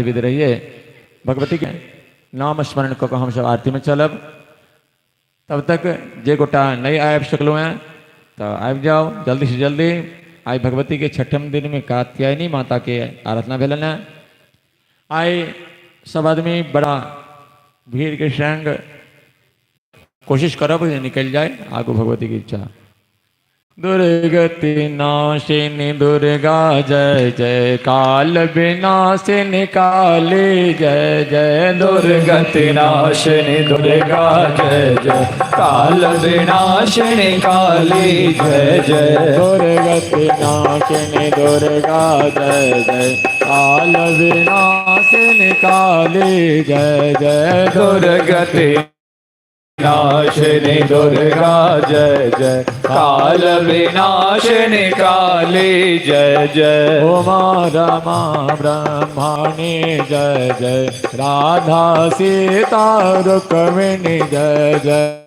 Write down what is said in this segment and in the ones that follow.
विध रहिए। भगवती के नाम स्मरण कऽ कऽ हमसब आरतीमे चलब। तब तक जे गोटा नहि आबि सकलहुँ हेँ तऽ आबि जाउ जल्दीसँ जल्दी। आइ भगवतीके छठम दिनमे कात्यायनी माताके आराधना भेलनि हेँ। आइ सब आदमी बड़ा भीड़के संग कोशिश करब जे निकलि जाय आगू भगवतीके इच्छा। दुर्गति नाशिनी दुर्गा जय जय, काल विनाशिनी काली जय जय। दुर्गति नाशिनी दुर्गा जय जय, काल विनाशिनी काली जय जय। दुर्गति नाशिनी दुर्गा जय जय, काल विनाशिनी काली जय जय। दुर्गति नाशिनी दुर्गा जय जय, काल विनाशिनी काली जय जय। उमा रमा ब्रह्माणी जय जय, राधा सीता रुक्मिणी जय जय।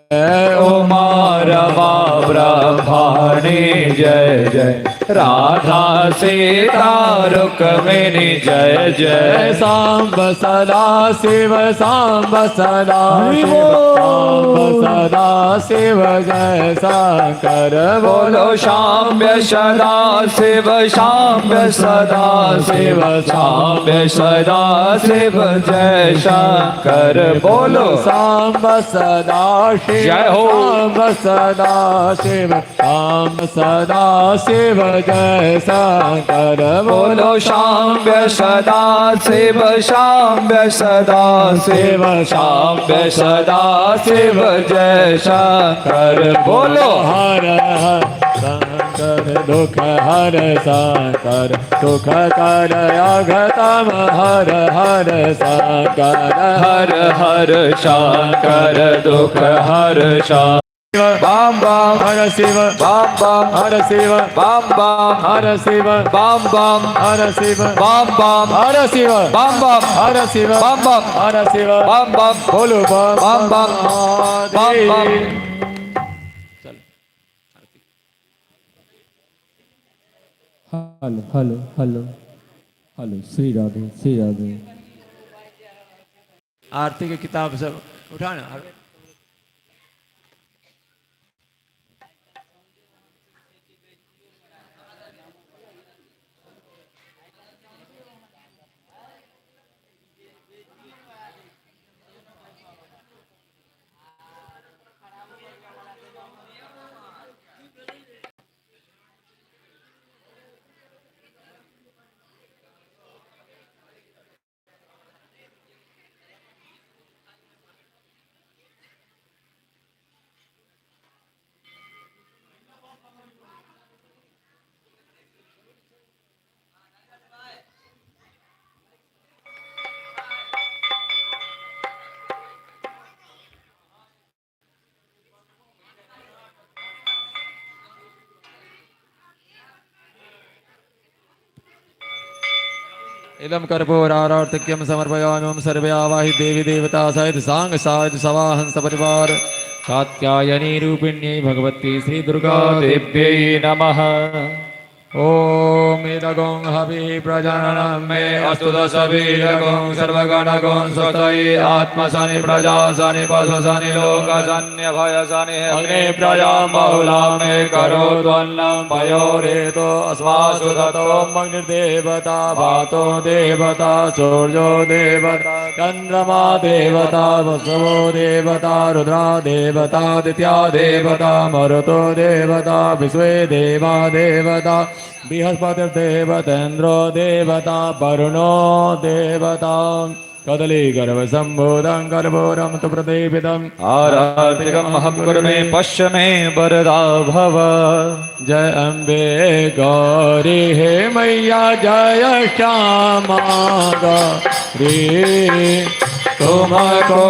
उमा रमा ब्रह्माणी जय जय, राधा सीता रुक्मिणी जय जय। सांब सदा शिव सांब सदा शिव सांब सदा शिव जय शंकर। बोलो शाम्य सदा शिव शाम्य सदा शिव शाम्य सदा शिव जय शंकर। बोलो सांब सदा शिव जय हो। सांब सदा शिव सांब सदा शिव जय शंकर। बोलो शाम्य सदा शिव शाम्य सदा शिव शाम्य सदा शिव जय शंकर। बोलो हर हर शंकर दुख हर शंकर सुख कर अघतम हर हर शंकर। हर हर शंकर दुख हर शंकर। बाम बाम हर शिव बाम बाम हर शिव बाम बाम हर शिव बाम बाम हर शिव बाम बाम हर शिव बाम बाम हर शिव बाम बाम हर शिव बाम बाम बोलो बम बाम बाम बाम बाम। चल। Hello hello hello hello, Shri Radhe Shri Radhe. आरती के किताब सब उठाना। इदं कर्पूरारार्तिक्यं समर्पयामि। ओं सर्वे आवाहि देवी देवता सहित सांग साज सवाहन सपरिवार कात्यायनी रूपिण्यै भगवती श्री दुर्गा देव्यै नमः। ॐ इदगों हविः प्रजननं मे अस्तु दशवीरगुं सर्वगणगुं स्वतये आत्मसनि प्रजासनि पशुसनि लोकसन्यभयसनि अग्नि प्रजां बहुलां मे करोत्वन्नं पयोरेतो अस्मासु ततो अग्निर्देवता वातो देवता सूर्यो देवता चन्द्रमा देवता वसवो देवता रुद्रा देवता दित्या देवता मरुतो देवता विश्वे देवा देवता बृहस्पतिर्देवतेन्द्रो देवता वरुणो देवता कदली गर्भसम्भूतं गर्भोरं तु प्रदीपितम् आराधिकं अहं कुरु मे पश्य मे वरदा भव। जय अम्बे गौरी हे मैया जय श्यामा गौरी। तुमको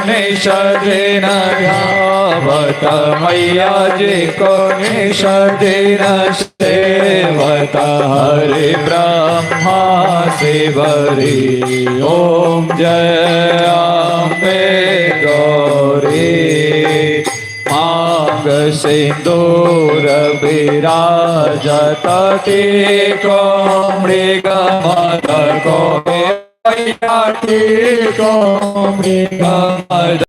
निषदिन ध्यावत मैया जी को निषदिन सेवत हरि ब्रह्मा शिवरी। ओम जय अम्बे गौरी। मांग सिंदूर विराजत को मृग मद को। मैया टीको मृग मद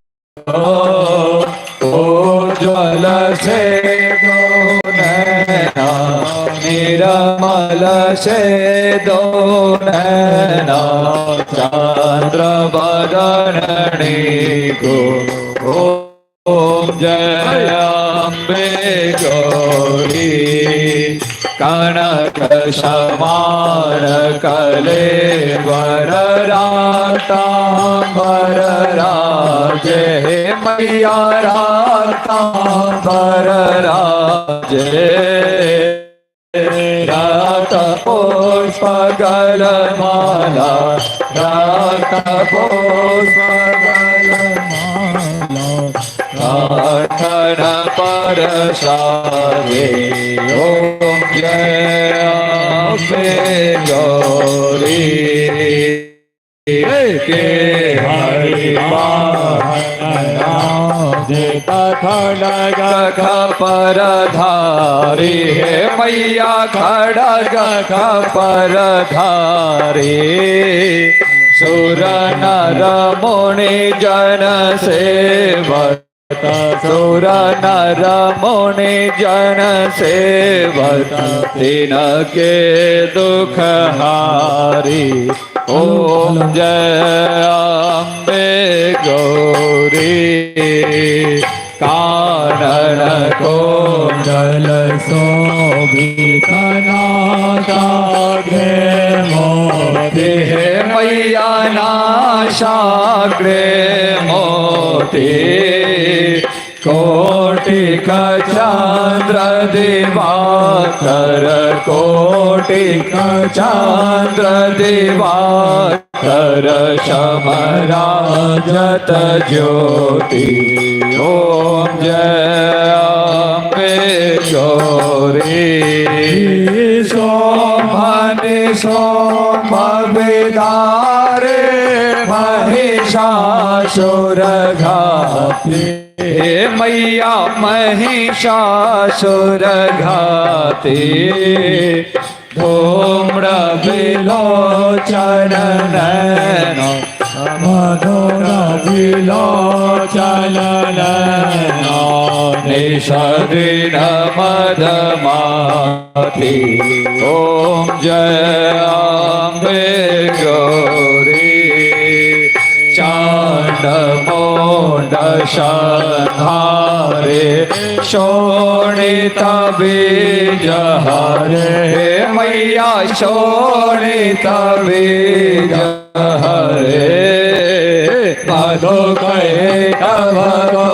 उज्ज्वल से दो नैना, निर्मल से दो नैना, चंद्र बदन को। ओम जय अम्बे गौरी। कनक समान कले वर रातांबर राजे, मैया रातांबर राजे, रात पुष्प गल माला, रात पुष्प गल माला, राखन परसारे। ओम जय अम्बे गौरी। के हरि खड़ग खपर धारी हे मैया खड़ग खपर धारी, सुर नर मुनि जन सेवक, सुर नर मुनि जन सेवक, तिनके दुख हारी। ओम जय अम्बे गौरी। कानन कुंडल शोभित नासाग्रे मोती। हे मैया नाशाग्रे मोती, कोटिक चंद्र दिवाकर, कोटिक चंद्र दिवाकर, शमराजत ज्योति। ओम जय अम्बे गौरी। शोभन शोभ विदारे महिषासुर घाती। हे मैया महिषासुर घाती, धूम्र विलोचन नैन, मधुर विलोचन नैना, निषदिन मदमाती। ओम जय अम्बे गौरी। चांड मोंड संहारे, शोणित बीज हरे, मैया शोणित बीज हरे, मधु कैटभ को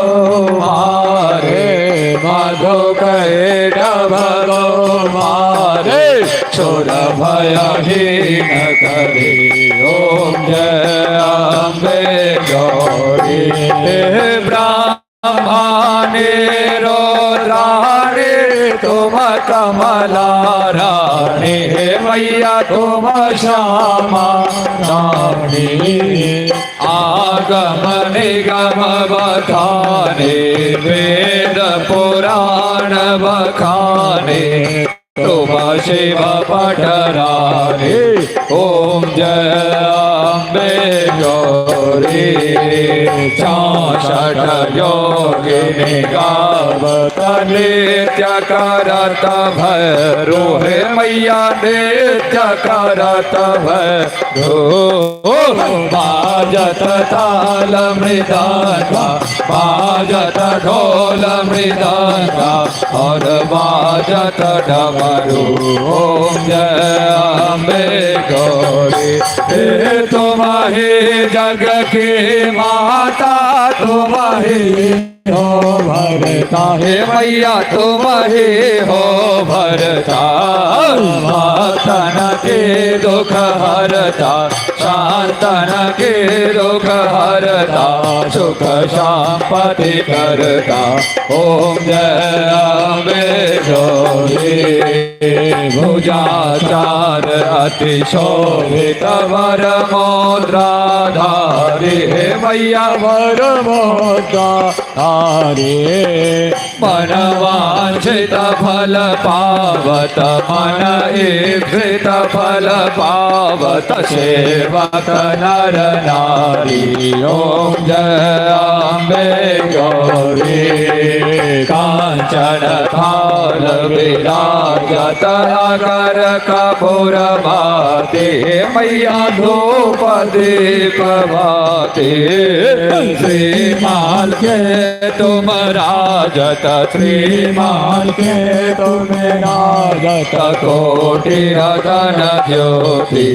मारे, मधु कैटभ को मारे, सुर भयहीन करे। ओम जय अम्बे गौरी। ब्रह्माने रोद्राणे, तुम कमला रानी, हे मैया तुम श्यामा रानी, आगम निगम बखाने, वेद पुराण बखाने, तुम शिव पटराने। ओम जय अम्बे गौरी। 64 योगिनी गावत नित्य करत भैरो, हे मैया नित्य करत भैरो, बाजत ताल मृदंगा, बाजत ढोल मृदंगा, और बाजत डमरू। ओम जय अम्बे गौरी। हे तुम्हारे जग के माता, तुम्हारे हो भरता, हे मैया तुम्हारे हो भरता, भक्तन के दुख हरता, शांतन के दुख हरता, सुख संपत्ति करता। ओम जय अम्बे गौरी। भुजाचार अति शोभित वर मुद्राधारी हे मैया वर मोदा हरे। मनवांछित फल पावत मन ईप्सित फल पावत सेवक नर नारी। ओम जय अम्बे गौरी। कांचन थाल विराजत अगर कपूर भाते मैया धूप दीप भाते। श्रीमाल के तुम राजत श्रीमाल के तुम राजत कोटि रतन ज्योति।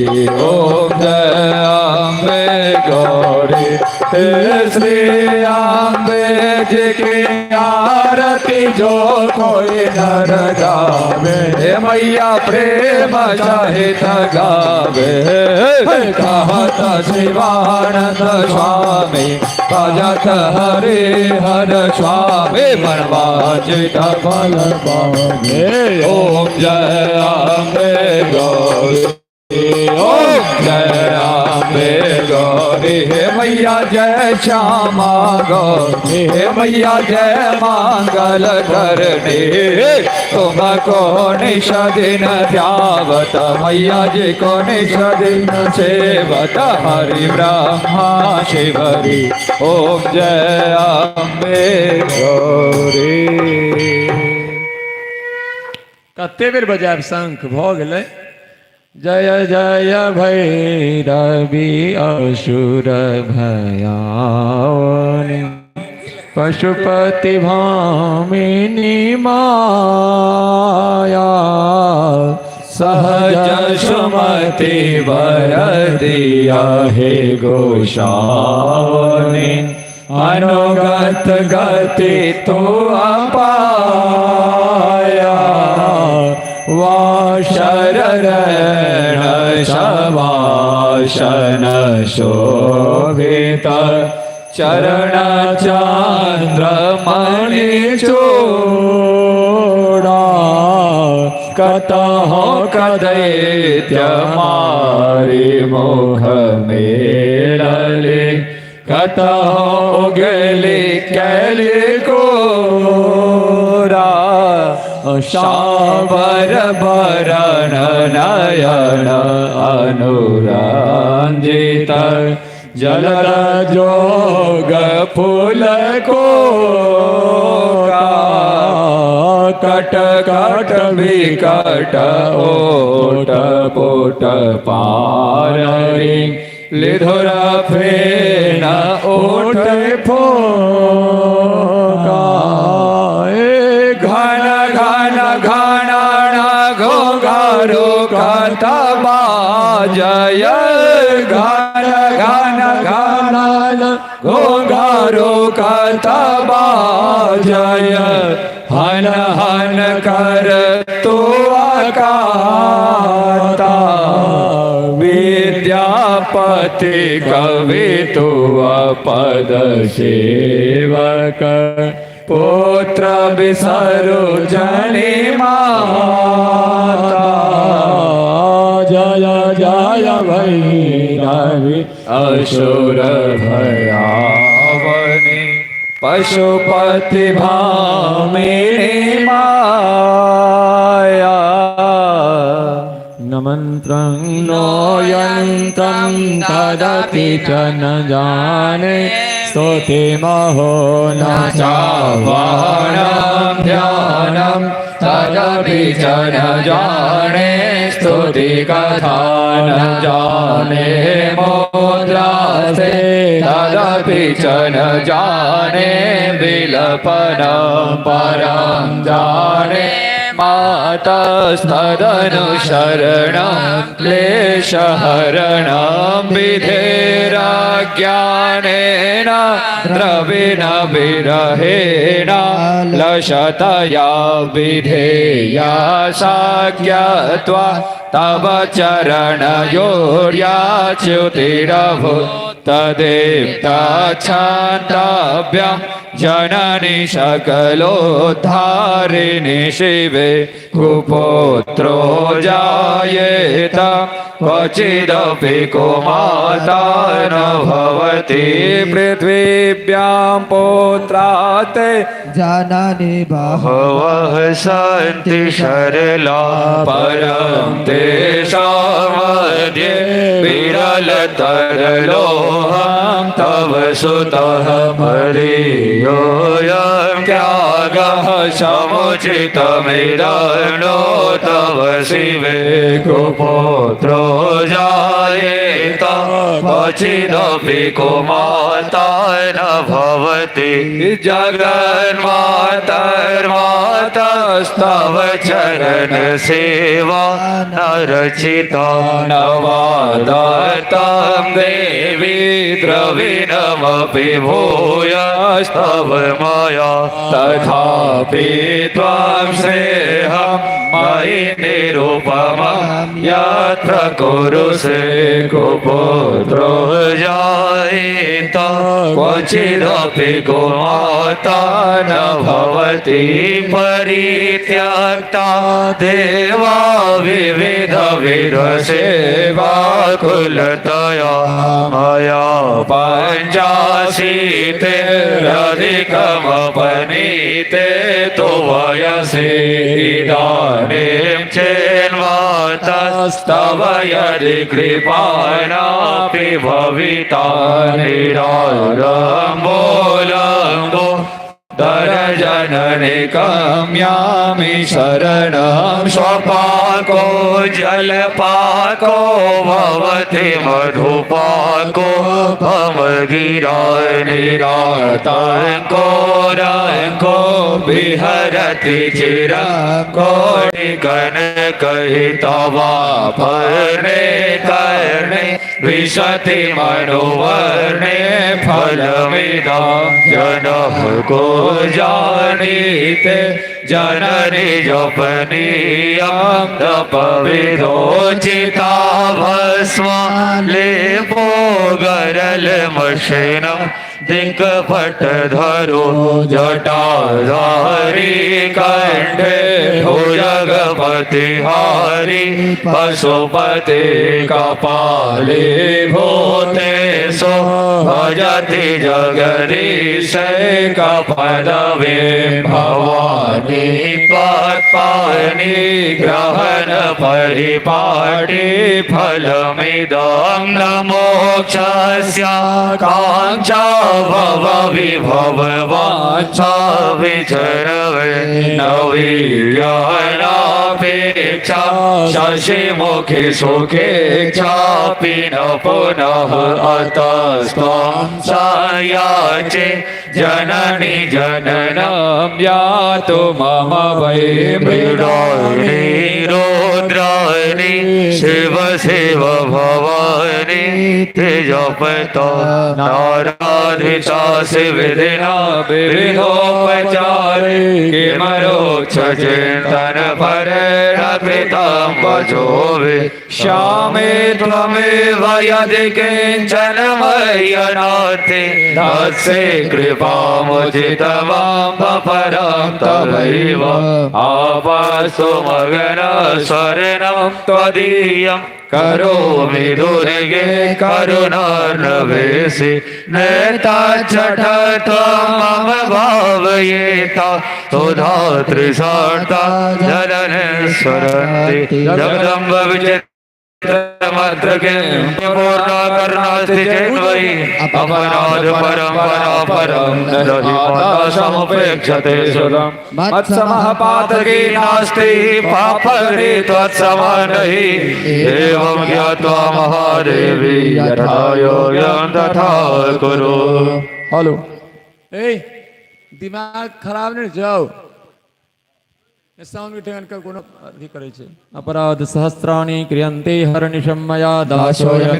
ओम जय अम्बे गौरी। हे श्री अम्बे जी की आरती जो कोई नर गावे हे मैया प्रेम सहित गावे। कहत शिवानंद स्वामी भजत हरे हर स्वामी मनवांछित फल पावे। ओम जय अम्बे गौरी। ओम जय अम्बे गौरी। हे मैया जय श्यामा गौरी। हे मैया जय मंगल करनी। तुमको निश दिन ध्यावत मैया जी को निश दिन सेवत हरि ब्रह्मा शिवरी। ओम जय अम्बे गौरी। कते बेर बजायब शंख भऽ गेलै। जय जय भैरवी असुर भयाउनि पशुपति भामिनी माया सहज सुमति बर दिया हे गोसाउनि अनुगत गति तो अपाया। वाशरण शवासन शोभित चरण चंद्र मणि चूड़ा। कतः कदैत्य मारी मुख मेलले कतः उगली कैली कोरा। शावर भरण नयन अनुरंजित जलद जोग फूल को कट कट विकट ओट पोट पारी लिधुर फेन ओठ फोका घन घन घन घोघारो कतबा जय। घन घन घन घोघारो कतबा जय। हन हन कर तो अकाता विद्यापति कवि तो पद सेवक पुत्र बिसरु जनि माता। जय जय भैरवी असुर भयावनि पशुपति भामिनी माया। न मन्त्रं नो यन्त्रं तदपि च न जाने स्तुतिमहो न चावानं ध्यानं तदपि च न जाने स्तुति कथा न जाने मुद्रास्ते तदपि च न जाने विलपनं परं जाने मातस्तदनुशरणं क्लेशहरणं विधेरज्ञानेन द्रविण विरहेण लशतया विधेया साख्यत्वा तव चरणयोर्याच्युतिरभूत्। तदेव क्षान्तव्यं जननि सकलोद्धारिणि शिवे कुपुत्रो जायेत क्वचिदपि कुमाता न भवति पृथिव्यां पुत्राते जननि बहवः सन्ति सरला परं तेषां मध्ये विरलतरलोऽहं तव सुतः मदीयोऽयं त्यागः समुचितमिदं नो तव शिवे कुपुत्रो जायेत क्वचिदपि कुमाता न भवति जगन्मातर्मातस्तव चरण सेवा न रचिता न वा दत्तं देवी द्रविणमपि भूयस्तव मया तथापि त्वां स्नेहं मयि निरुपमं यत्र कुरुषे कुपुत्रो जायेत क्वचिदपि कुमाता न भवति परित्यक्ता देवा विविध विधसेवा कुलतया मया पञ्चाशीतिरधिकमपनीते तु वयसि इदानीं चेन्वातस्तव यदि कृपाणापि भविता निरालम्बोलम्बो दरजननि कम्यामि शरणं स्वपाको जलपाको भवति मधुपाको भवगिरा निरातङ्को रङ्को विहरति चिरं कोटिकनकहितवापर्णे कर्णे विशति मनुवर्णे फलमिदं जनः को जानीते जननि जपनीयं तपविरोचिता भस्म लेपो गरलमशिनं दिक्पट धरो जटाधारी कंठे भुजगपति हारी पशुपति कपाले भूते सो भजति जगदीश कपदवे भवानी त्वत्पाणि ग्रहण परिपाटी फलमिदं न मोक्षस्य काङ्क्षा भव विभव वाञ्छा विचरवे नवीयनापेक्षा शशिमुखि सुखेक्षापि न पुनः अतस्त्वां सायाचे जननि जननं यातु मम वै मृडानि रुद्राणि शिव शिव भवानि तेजपता नाराधिता शिविधिना विविधोपचारे किमरोक्ष चिन्तन परेण कृतं वचोभि श्यामे त्वमेव यदि किञ्चन मय्यनाथे दास्ये कृपामुचितमां परं तवैव आपसुमगन शरणं त्वदीयं करोमि दुर्गे करुणार्णवेशि नेता चठत्वं मम भावयेता सुधातृषार्ता जननेश्वरन्ति जगदम्ब विचित्रमत्र किं पूर्णा करुणास्ति चेन्वयि अपराध परम्परा परं न हि माता समुपेक्षते सुतम् मत्समः पातकी नास्ति पापहरे त्वत्समानहि एवं ज्ञात्वा महादेवी यथा योग्यं तथा कुरु। हेलो, ए दिमाग खराब नहि जाओ। साउंड के ठेकान कोनो अथी करै छै। अपराध सहस्राणि क्रियन्ते हरनिशं मया दासोऽयं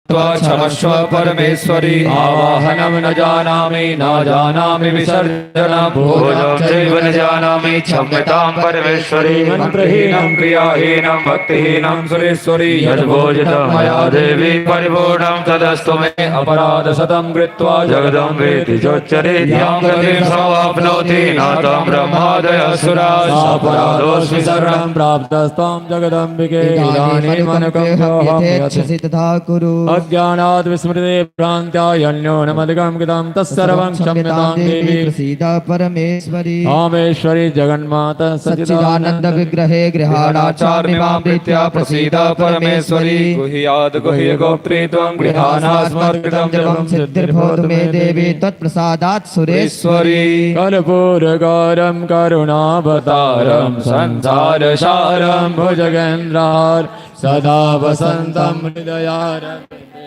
क्षमस्व परमेश्वरी। आवाहनं न जानामि न जानामि विसर्जनं। भोजं चैव न जानामि, क्षम्यतां परमेश्वरी। मन्त्रहीनं क्रियाहीनं भक्तिहीनं सुरेश्वरी। यद्भोजितं मया देवी परिपूर्णं तदस्तु मे। अपराधशतं कृत्वा जगदम्बेति चोच्चरे ध्यां गतिं समाप्नोति न तं ब्रह्मादयः सुराः। सापराधोऽस्मि शरणं प्राप्तस्त्वां जगदम्बिके, इदानीमनुकम्पयोऽहं यथेच्छसि तथा कुरु। अज्ञानाद् विस्मृते भ्रान्त्या यन्योनमधिकं कृतं तत्सर्वं क्षम्यतां देवी। प्रसीद परमेश्वरी। कामेश्वरी जगन्माता। सच्चिदानंद विग्रहे गृहाणाचार्मिमां प्रीत्या प्रसीद परमेश्वरी। गुह्याद् गुह्य गोप्त्री त्वं गृहाणास्मत्कृतं गृहाणास्मत्कृतं जपं सिद्धिर्भवतु मे देवी त्वत्प्रसादात् सुरेश्वरी। सुरेश्वरी। कर्पूरगौरं करुणावतारं संसारसारं भुजगेन्द्रहार सदा वसन्तं हृदयारविन्दे।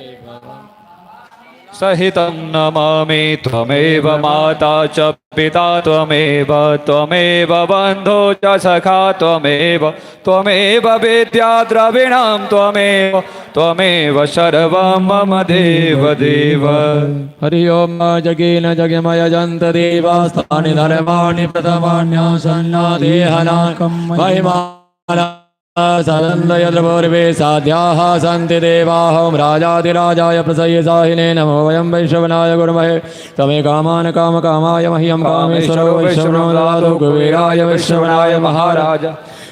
सहितं नमामि। त्वमेव माता च पिता त्वमेव, त्वमेव बन्धो च सखा त्वमेव, त्वमेव विद्या द्रविणं त्वमेव, त्वमेव सर्वं मम देव देव। हरि ओम। जगेन जगमयजन्त देवास्तानि धर्माणि प्रथमान्यासन्ना देहना महिमाना सदन्दयद्रपूर्वे साध्याः सन्ति देवाः। ॐ राजाधिराजाय प्रसय्य साहिने नमो वयं वैश्रवणाय गुरुमहे तमे कामान् कामकामाय मह्यं कामेश्वरो वैश्रवणो ददातु कुबेराय वैश्रवणाय महाराज।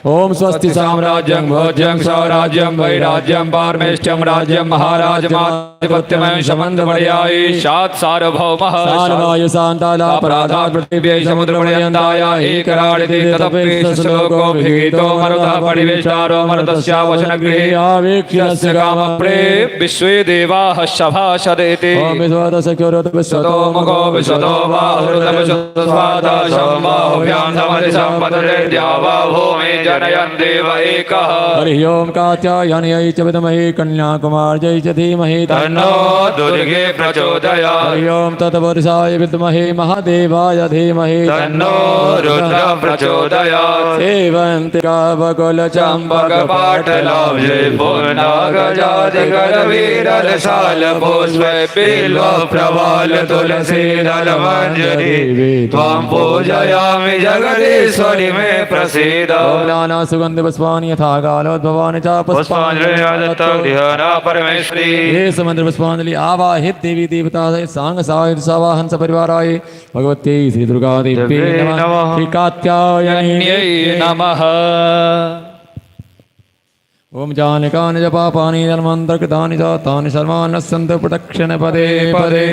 ॐ स्वस्ति साम्राज्यं भोज्यं सौराज्यं वैराज्यं पारमेष्ठ्यं राज्यं महाराजमाधिपत्यमयं शमन्दपर्यायी शात् सार्वभौमः सार्वायु सान्तादापराधात् पृथिव्यै समुद्रपर्यन्ताय एकराडिति ततः श्लोको विगीतो मरुतः परिवेष्टारो मरुतस्यावचनगृहे आवीक्ष्यस्य कामप्रे विश्वे देवाः सभासदेति। ॐ विश्वतसख्योरत विश्वतो मुखो विश्वतो बाहुरुतविश्वतस्वादाशं बाहुभ्यां समति सम्पदते द्यावा भूमि जनयन् देव एकः। हरि ओम। कात्यायन्यै च विद्महे कन्याकुमार्यै च धीमहि तन्नो दुर्गे प्रचोदयात्। हरि ओम। तत्पुरुषाय विद्महे महादेवाय धीमहि तन्नो रुद्र प्रचोदयात्। सेवन्तिका बकुल चम्पक पाटलाब्जे पूर्णागजादिकरवीरसाल पुष्प बिल्व प्रवाल तुलसी दलमञ्जरी त्वां पूजयामि जगदीश्वरि मे प्रसीद। नाना सुगन्धि पुष्पाणि यथा कालोद्भवानि च पुष्पाञ्जलि दत्त परमेश्वरी। ये समुद्र पुष्पांजलि आवाहित देवी देवता सांग साहित सवाहन सपरिवाराय भगवती श्री दुर्गा देवी देव्यै नमः। नमः। श्री कात्यायन्यै नमः। ओम जानकानि च पापानि जन्मान्तरकृतानि च तानि सर्वान् प्रदक्षिण पदे पदे।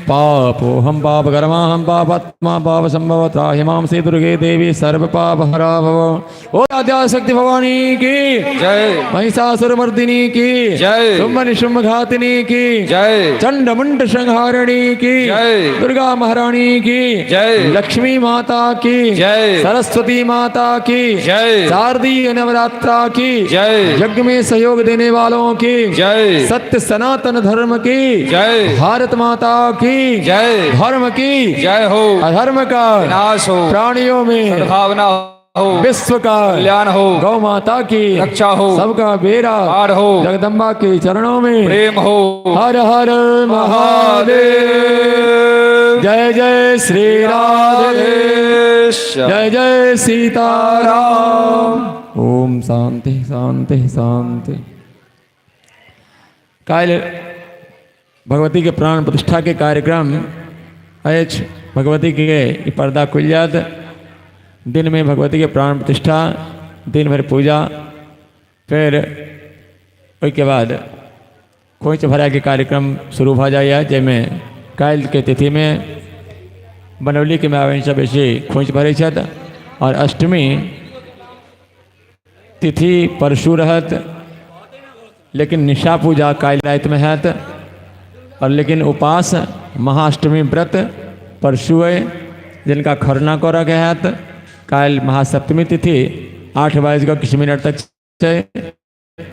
पापोऽहं पापकर्माहं पापात्मा पापसंभव त्राहि मां श्री दुर्गे देवी सर्वपापहरा भव। ओ आद्याशक्ति भवानी की जय। महिषासुरमर्दिनी की जय। शुंभ निशुंभ घातिनी की जय। चंड मुंड संहारिणी की जय। दुर्गा महारानी की जय। लक्ष्मी माता की जय। सरस्वती माता की जय। शारदीय नवरात्रा की जय। यज्ञ में सहयोग देने वालों की जय। सत्य सनातन धर्म की जय। भारत माता की जय। धर्म की जय हो। अधर्म का विनाश हो। प्राणियों में सद्भावना हो। विश्व का कल्याण हो। गौ माता की रक्षा हो। सबका बेड़ा पार हो। जगदम्बा के चरणों में प्रेम हो। हर हर महादेव। महादेव। जय जय श्री राधे। जय जय सीताराम। ओम शांति शांति शांति। काल्हि भगवती के प्राण प्रतिष्ठा के कार्यक्रम अछि। भगवती के ई पर्दा खुलि जायत। दिन में भगवती के प्राण प्रतिष्ठा, दिन भरि पूजा, फेर ओहिके बाद खोइछ भराइके कार्यक्रम शुरू भऽ जाइए, जाहिमे काल्हिके तिथिमे बनौलीके माय बहिन सब बेसी खोइछ भरै छथि। आओर अष्टमी तिथि परसू रहत, लेकिन निशा पूजा काल्हि रातिमे हैत। आओर लेकिन उपास महाअष्टमी व्रत परसू अइ। जिनका खरना करऽके हैत, काल्हि महासप्तमी तिथि 8 बाजिकऽ किछु मिनट तक छै,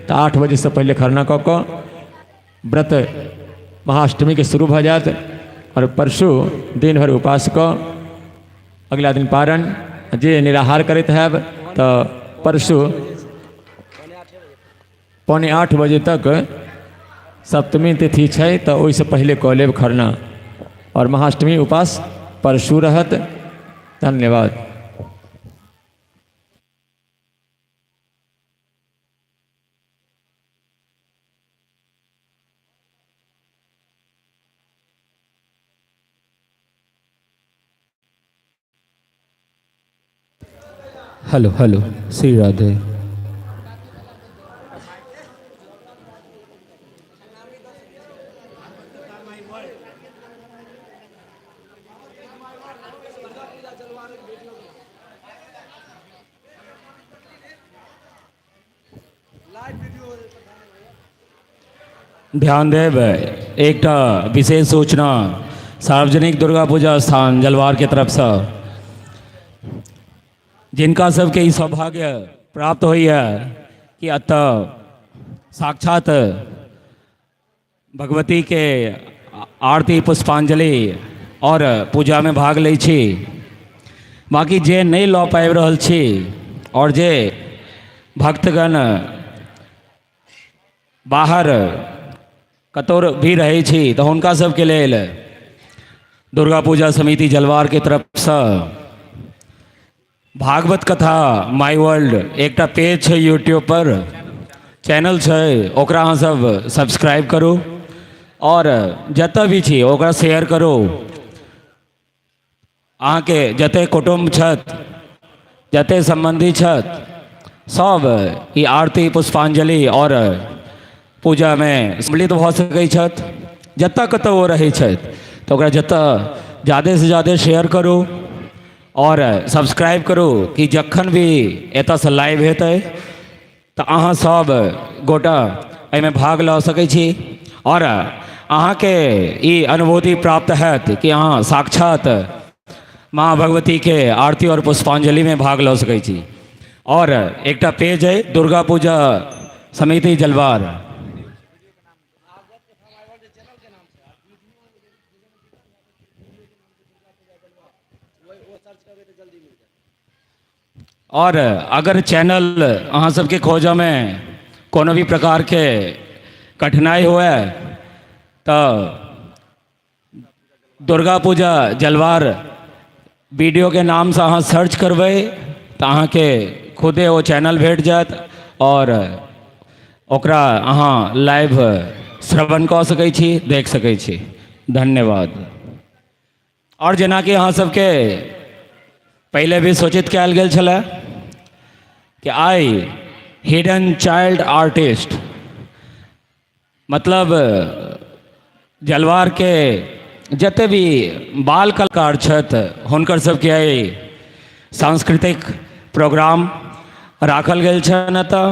तऽ 8 बजेसँ पहिले खरना कऽ कऽ व्रत महाअष्टमीके शुरू भऽ जायत। आओर परसू दिन भरि उपास कऽ अगिला दिन पारण। जे निराहार करैत हैब तऽ परसू 7:45 बजे तक सप्तमी तिथि छै तऽ ओहिसँ पहिले कऽ लेब खरना। आओर महाअष्टमी उपास परसू रहत। धन्यवाद। Hello hello Shri Radhe. ध्यान देब, एकटा विशेष सूचना सार्वजनिक दुर्गा पूजा स्थान जलवार के तरफसँ, जिनका सबके ई सौभाग्य प्राप्त होइए कि एतऽ साक्षात भगवतीके आरती पुष्पांजलि आओर पूजामे भाग लै छी। बाँकी जे नहि लऽ पाबि रहल छी आओर जे भक्तगण बाहर कतहु भी रहै छी तऽ हुनका सबके लेल दुर्गा पूजा समिति जलवारके तरफसँ भागवत कथा माई वर्ल्ड एकटा पेज छै यूट्यूब पर, चैनल छै, ओकरा अहाँ सब सब्सक्राइब करू आओर जतऽ भी छी ओकरा शेयर करू। अहाँके जते कुटुम्ब छथि, जते सम्बन्धी छथि, सब ई आरती पुष्पांजलि आओर पूजामे सम्मिलित भऽ सकै छथि। जतऽ कतौ ओ रहै छथि तऽ ओकरा जतऽ जादेसँ जादे शेयर करू आओर सब्सक्राइब करू कि जखन भी एतऽसँ लाइव हेतै तऽ अहाँ सब गोटा एहिमे भाग लऽ सकै छी आओर अहाँके ई अनुभूति प्राप्त हैत कि अहाँ साक्षात माँ भगवतीके आरती आओर पुष्पांजलिमे भाग लऽ सकै छी। आओर एकटा पेज अइ दुर्गा पूजा समिति जलवार। आओर अगर चैनल अहाँ सबके खोजऽमे कोनो भी प्रकारके कठिनाइ हुए तऽ दुर्गा पूजा जलवार वीडियोके नामसँ अहाँ सर्च करबै तऽ अहाँके खुदे ओ चैनल भेट जायत आओर ओकरा अहाँ लाइव श्रवण कऽ सकै छी, देख सकै छी। धन्यवाद। आओर जेनाकि अहाँ सबके पहिले भी सूचित कयल गेल छलै कि आइ हिडन चाइल्ड आर्टिस्ट मतलब जलवारके जते भी बाल कलाकार छथि हुनकर सबके आइ सांस्कृतिक प्रोग्राम राखल गेल छनि एतऽ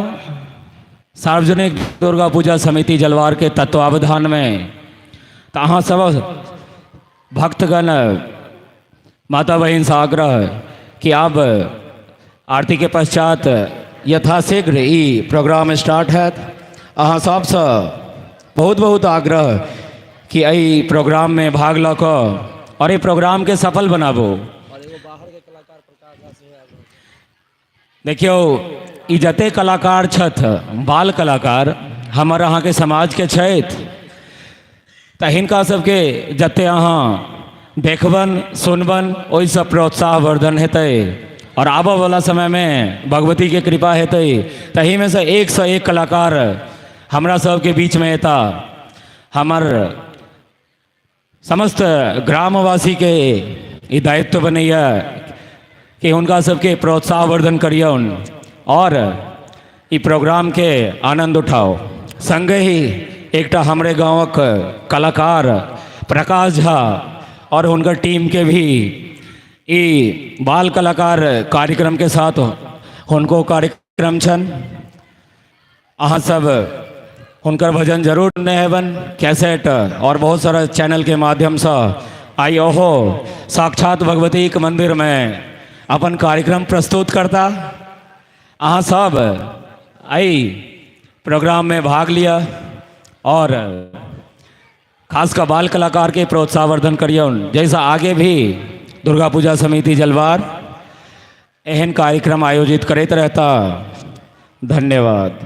सार्वजनिक दुर्गा पूजा समिति जलवारके तत्वावधानमे। तऽ अहाँ सब भक्तगण माता बहिनसँ आग्रह कि आब आरतीके पश्चात यथाशीघ्र ई प्रोग्राम स्टार्ट हैत। अहाँ सबसँ बहुत बहुत आग्रह कि एहि प्रोग्राममे भाग लऽ कऽ आओर एहि प्रोग्रामके सफल बनाबू। देखियौ, ई जते कलाकार छथि बाल कलाकार हमर अहाँके समाजके छथि, तऽ हिनका सबके जते अहाँ देखबनि सुनबनि ओहिसँ प्रोत्साहवर्धन हेतै आओर आबऽवला समयमे भगवतीके कृपा हेतै तहीमे सँ एकसँ एक कलाकार हमरा सबके बीचमे एता। हमर समस्त ग्रामवासीके ई दायित्व बनैए कि हुनका सबके प्रोत्साहवर्धन करियौन आओर ई प्रोग्रामके आनन्द उठाउ। सङ्गहि एकटा हमरे गाँवक कलाकार प्रकाश झा आओर हुनकर टीमके भी ई बाल कलाकार कार्यक्रमके साथ हुनको कार्यक्रम छनि। अहाँ सब हुनकर भजन जरूर सुनने हेबनि कैसेट और बहुत सारा चैनल के माध्यमसँ। आइ ओहो साक्षात भगवतीक मंदिरमे अपन कार्यक्रम प्रस्तुत करता। अहाँ सब एहि प्रोग्राममे भाग लिअ और खास कऽ बाल कलाकारके प्रोत्साहवर्धन करियौन, जाहिसँ आगे भी दुर्गा पूजा समिति जलवार एहन कार्यक्रम आयोजित करैत रहता। धन्यवाद।